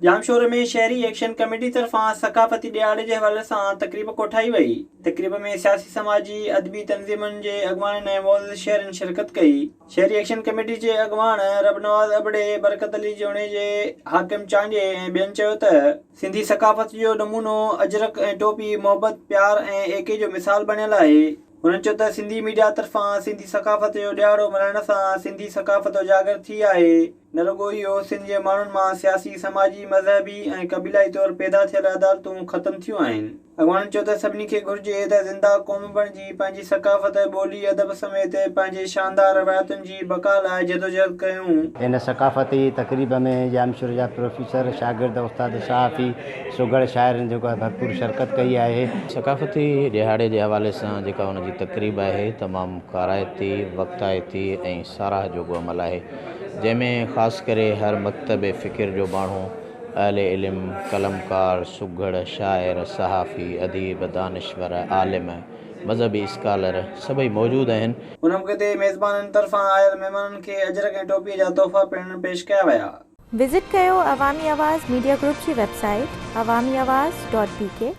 ڄامشوري ۾ شهري action committee طرفان ثقافتي ڏهاڙي جي حوالي سان تقريب ڪوٺائي وئي. تقريب ۾ سياسي سماجي، ادبي تنظيمن جي اڳواڻن ۽ معزز شهرين شرڪت ڪئي. شهري ايڪشن ڪميٽي جي اڳواڻ ربنواز ابڙي، برڪت علي جوڻيجي، حاڪم چانڊيي ۽ ٻين چيو ته سنڌي ثقافت جو نمونو اجرڪ ۽ ٽوپي محبت، پيار ۽ ايڪي جو مثال بڻيل آهي. هنن چيو ته سنڌي ميڊيا طرفان سنڌي ثقافت جو ڏهاڙو ملهائڻ سان سنڌي ثقافت اجاگر ٿي آهي، نه رڳو اهو سنڌ جي ماڻهن مان سياسي، سماجي، مذهبي ۽ قبيلائي طور پيدا ٿيل عدالتون ختم ٿيون آهن. اڳواڻن چيو ته سڀني کي گهرجي ته زنده قوم بڻجي پنهنجي ثقافت، ٻولي، ادب سميت پنهنجي شاندار روايتن جي بقا لاء جدوجهد ڪيون. هن ثقافتي تقريب ۾ ڄامشوري جا پروفيسر، شاگرد، استاد، صحافي، سگهڙ شاعرن جيڪو آهي ڀرپور شرڪت ڪئي آهي. ثقافتي ڏهاڙي جي حوالي سان جيڪا ان جي تقريب آهي تمام ڪارائتي، وقتائتي ۽ ساراهه جوڳو عمل آهي جنهن ۾ خاص ڪري هر مڪتب فڪر جو ماڻهو، اهل علم، قلمڪار، سگهڙ، شاعر، صحافي، اديب، دانشور، عالم، مذهبي اسڪالر سڀئي موجود آهن. ان موقعي تي ميزبانن طرفان آيل مهمانن کي اجرڪ ۽ ٽوپيء جا تحفا پڻ پيش ڪيا ويا. وزٽ ڪيو عوامي آواز ميڊيا گروپ جي website Awami Awaz dot B K.